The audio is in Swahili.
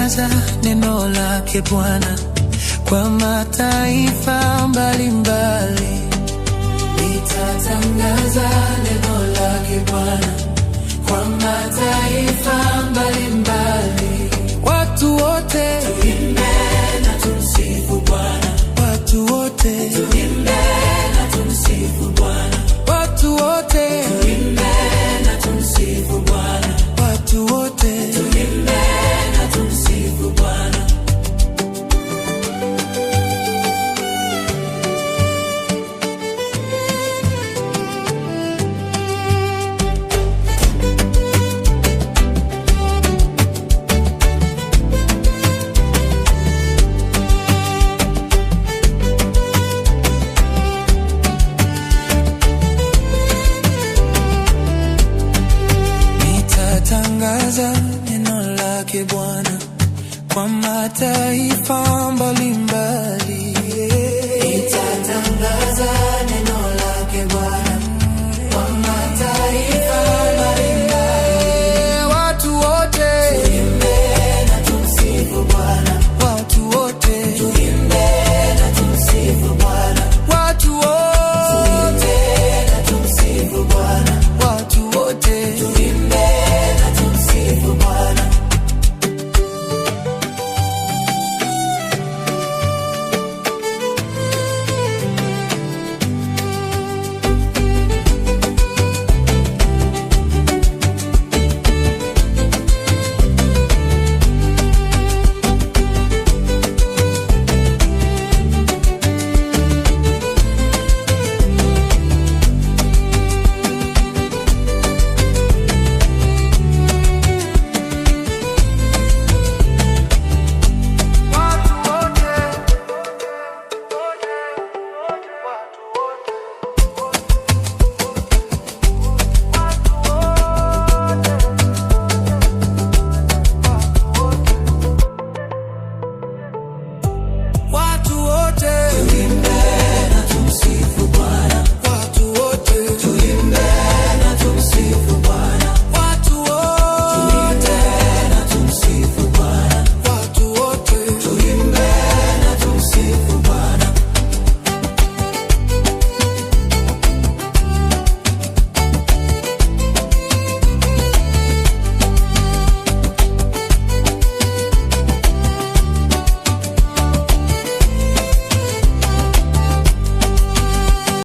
Nitatangaza neno lake Bwana kwa mataifa mbalimbali. Nitatangaza neno lake Bwana kwa mataifa mbalimbali. Watu wote Tuimbe na tumsifu Bwana. Watu wote Tuimbe na tumsifu Bwana. Watu wote Tuimbe na tumsifu Bwana. Watu wote Tuimbe na tumsifu Bwana. Nitatangaza neno lake Bwana.